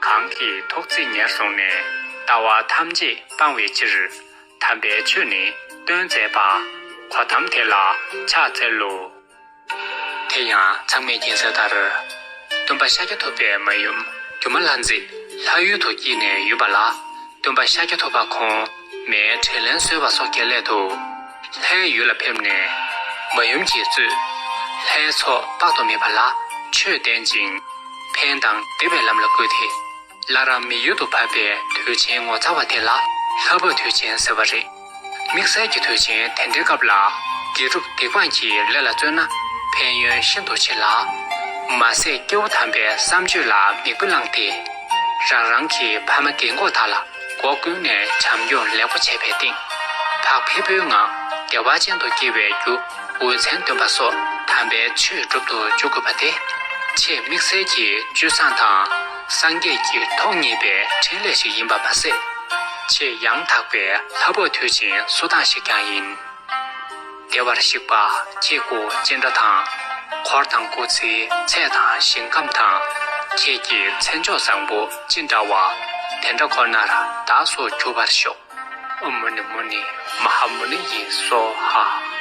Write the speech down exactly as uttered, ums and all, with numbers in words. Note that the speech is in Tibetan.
རང་གི་ཐོག་བརྩེགས་ཉེར་བཟུང་ནས། ལྟ་བ་ཐམས་ཅད་སྤང་བའི་ཕྱིར། དམ་པའི་ཆོས་ནི་སྟོན་མཛད་པ། གོ་ཏམ་དེ་ལ་ཕྱག་འཚལ་ལོ། དེ་ཡང་ཚང་མས་མཁྱེན་གསལ་ལྟར། སྟོན་པ་ཤཱཀྱ་ཐུབ་པའི་མ་ཡུམ་སྒྱུ་མ་ལྷ་མཛེས་ལྷ་ཡུལ་དུ་སྐྱེས་ནས་ཡོད་པ་ལ། སྟོན་པ་ཤཱཀྱ་ཐུབ་པ་ཁོང་མའི་དྲིན་ལན་གསོ་བ་སོགས་ཀྱི་སླད་དུ། ལྷའི་ཡུལ་ལ་ཕེབས་ནས། མ་ཡུམ་གྱིས་གཙོས་ལྷའི་ཚོགས་དཔག་ཏུ་མེད་པ་ལ་ཆོས་བསྟན་ཅིང་། ཕན་དང་བདེ་བའི་ལམ་ལ་བཀོད་དེ། སླར་མི་ཡུལ་དུ་བབས་པའི་དུས་ཆེན་ངོ་མཚར་བ་དེ་ལ་ལྷ་བབས་དུས་ཆེན་ཟེར་བ་རེད། དམིགས་བསལ་གྱི་དུས་ཆེན་དེ་འདྲའི་སྐབས་ལ། དགེ་སྒྲུབ་སྡིག་སྤང་གི་ལས་ལ་བརྩོན་ན། ཕན་ཡོན་ཤིན་ཏུ་ཆེ་ལ། མ་ཟད་སྐྱེ་བོ་དམ་པའི་བསམ་སྤྱོད་ལ་མིག་དཔེ་བླངས་ཏེ། རང་རང་གི་ཕ་མ་རྒན་གོག་དག་ལ་སྒོ་ཀུན་ནས་བྱམས་སྐྱོང་ལེགས་པོ་བྱས་པའི་སྟེང་། བག་ཕེབས་པོའི་ངང་བདེ་བ་ཅན་དུ་སྐྱེ་བའི་རྒྱུ། འོད་མཚན་སྟོན་པ་སོགས་དམ་པའི་ཆོས་སྒྲུབ་ཏུ་འཇུག་དགོས་པ་དེ། ཆེས་དམིགས་བསལ་གྱི་སྤྱོད་བཟང་དང་། སངས་རྒྱས་ཀྱི་ཐོག་གཉིས་པའི་ཕྲིན་ལས་ཤིག་ཡིན་པ་མ་ཟད། ཆེས་ཡང་དག་པའི་ལྷ་བབས་དུས་ཆེན་གསོལ་སྟངས་ཤིག་ཀྱང་ཡིན། བདེ་བར་གཤེགས་པ་ཁྱེད་སྐུ་ཅི་འདྲ་དང་། འཁོར་དང་སྐུ་ཚེའི་ཚད་དང་ཞིང་ཁམས་དང་། ཁྱེད་ཀྱི་མཚན་མཆོག་བཟང་པོ་ཅི་འདྲ་བ། དེ་འདྲ་ཁོ་ནར་བདག་སོགས་གྱུར་པར་ཤོག། ཨོཾ་མུ་ནི་མུ་ནི་མ་ཧཱ་མུ་ནི་ཡེ་སྭཱ་ཧཱ།